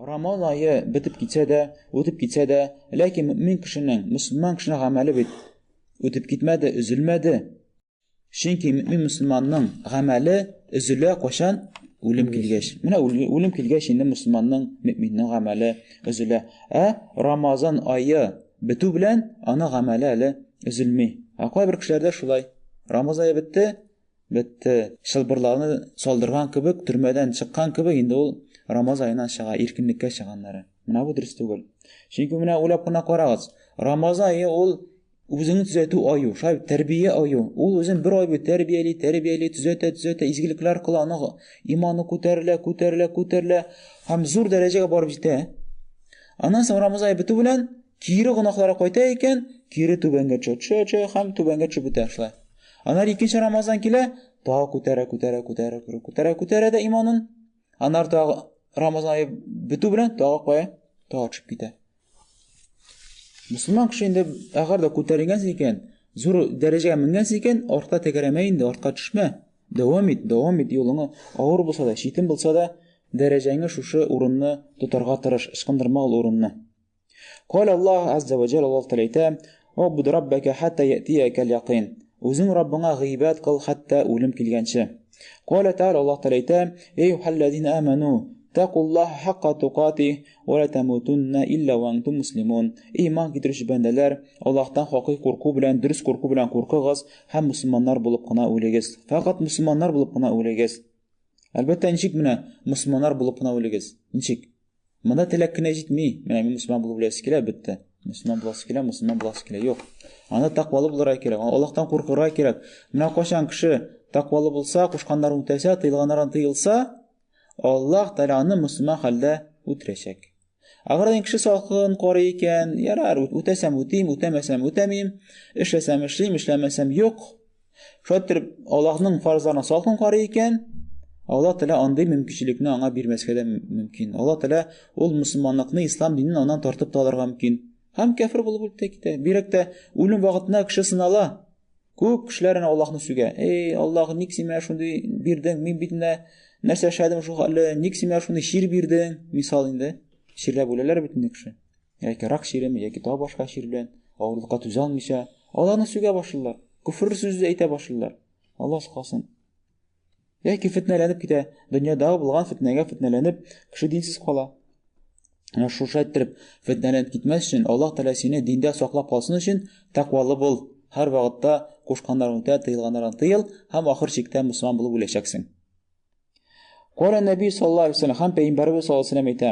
Рамазан ае бетеп китсә дә, үтеп китсә дә, ләкин мөэмин кешенең, мөселман кешенең гамәле бит үтеп китмәде, өзелмәде. Чөнки мөэмин мөселманның гамәле өзелә кайчан? Үлем килгәч. Менә үлем килгәч инде мөселманның, мөэминнең гамәле өзелә. Ә Рамазан ае бетү белән аны гамәле әле өзелми. Ә кайбер кешеләрдә шулай. Рамазан ае бетте, Бетте. Чылбырларны салдырган кебек, төрмәдән чыккан кебек, инде ул Рамаз аеннан чыга, иркенлеккә чыганнары. Менә бу дөрес түгел. Чөнки менә уйлап кына карагыз. Рамаз ае ул үзеңне төзәтү аю, шулай тәрбия аю. Ул үзен бер ай буе тәрбияли, тәрбияли, төзәтә, төзәтә, изгелекләр кыла, аның иманы күтәрелә, күтәрелә, күтәрелә һәм зур дәрәҗәгә барып җитә. Аннан соң Рамаз ае бетү белән кире гөнаһлары кайта икән, кире түбәнгә төшә, төшә, төшә һәм түбәнгә төшеп бетә шулай. Аннары икенче Рамазан килә, тагы күтәрә, күтәрә, күтәрә, күтәрә, күтәрә дә иманын. Аннары тагы Рамазан ае бетү белән тагы кая? Тагы төшеп китә. Мөселман кеше инде әгәр дә күтәрелгәнсең икән, зур дәрәҗәгә менгәнсең икән, артка тәгәрәмә инде, артка төшмә. Дәвам ит, дәвам ит юлыңы. Авыр булса да, читен булса да, дәрәҗәңе шушы урынны тотарга тырыш, ычкындырма ул урынны. Кал Аллаһ азза ва җәл Аллаһ Тәгалә әйтә, Убуд раббака хатта ятиякәл якин. Үзең Раббыңа гыйбадәт кыл хәтта үлем килгәнче. Кала Тәгалә Аллаһ Тәгалә әйтә, Эй юхәлләзина аману, тәкуллаһ хакка тукати, ва ла тамутунна илля ва антум муслимун. Эй иман китерүче бәндәләр, Аллаһтан хакыйкый курку белән, дөрес курку белән куркыгыз һәм мусульманнар булып кына үлегез. Фәкать мусульманнар булып кына үлегез. Әлбәттә, ничек менә мусульманнар булып кына үлегез? Ничек? Монда теләк кенә җитми. Менә мин мөселман булып үләсе килә, бетте. Мөселман буласы килә, мөселман буласы килә. Юк. Анда тәкъвалы булырга кирәк, Аллаһтан куркырга кирәк. Менә кайчан кеше тәкъвалы булса, кушканнарын үтәсә, тыелганнардан тыелса, Аллаһ Тәгалә аны мөселман хәлдә үтерәчәк. Әгәр дә кеше салкын карый икән, ярар, үтәсәм үтим, үтәмәсәм үтәмим, эшләсәм эшлим, эшләмәсәм юк. Шулай итеп, Аллаһның фарызларына салкын карый икән, Аллаһ Тәгалә андый мөмкинчелекне аңа бирмәскә дә мөмкин. Аллаһ Тәгалә ул мөселманлыкны, ислам динен аннан тартып та алырга мөмкин. Һәм кәфер булып үлеп тә китә. Бигрәк тә үлем вакытында кеше сынала. Күп кешеләр әнә Аллаһны сүгә. Эй, Аллаһ, ник син миңа шундый бирдең? Мин бит менә нәрсә эшләдем шул хәтле? Ник син миңа шундый чир бирдең? Мисал инде. Чирләп үләләр бит инде кеше. Яки рак чиреме, яки тагы башка чир белән авырлыкка түзә алмыйча, Аллаһны сүгә башлыйлар. Күфер сүзе әйтә башлыйлар. Аллаһ сакласын. Яки фетнәләнеп китә. Дөньядагы булган фетнәгә фетнәләнеп, кеше динсез кала. Менә шушы әйттереп, фетнәләнеп китмәс өчен, Аллаһ Тәгалә сине диндә саклап калсын өчен тәкъвалы бул. Һәр вакытта кушканнарын үтә, тыелганнардан тыел һәм ахыр чиктә мөселман булып үләчәксең. Кала Нәби саллаллаһу алейһи вәсәлләм һәм пәйгамбәребез саллаллаһу алейһи вәсәлләм әйтә: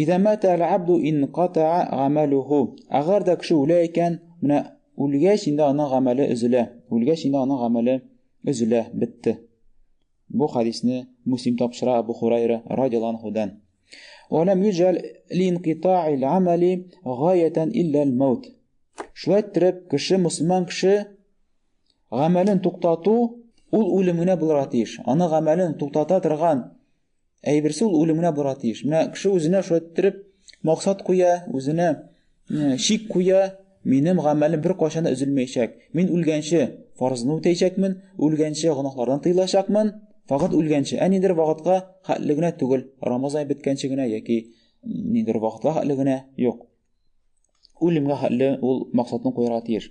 Иза мата аль-абду инкатаа гамалуху. Әгәр дә кеше үлә икән, менә үлгәч инде аның гамәле өзелә. Үлгәч инде аның гамәле өзелә, бетте. Бу хадисне Муслим тапшыра Абу Хурайра радияллаһу анһудан. Ва лам юҗәл линкита'ил амали гаятан илля аль-маут. Шулай иттереп, кеше мусульман кеше Гамәлен туктату ул үлем генә булырга тиеш. Аны гамәлен туктата торган әйберсе ул үлем генә булырга тиеш. Менә кеше үзенә шулай иттереп максат куя, үзенә чик куя, минем гамәлем бер кайчан да өзелмәячәк. Мин үлгәнче фарызны үтәячәкмен, үлгәнче гөнаһлардан тыелачакмын, факат үлгәнче, ә нидер вакытка хәтле генә түгел, Рамазан беткәнче генә яки нидер вакытка хәтле генә юк. Үлемгә хәтле ул максатны куярга тиеш.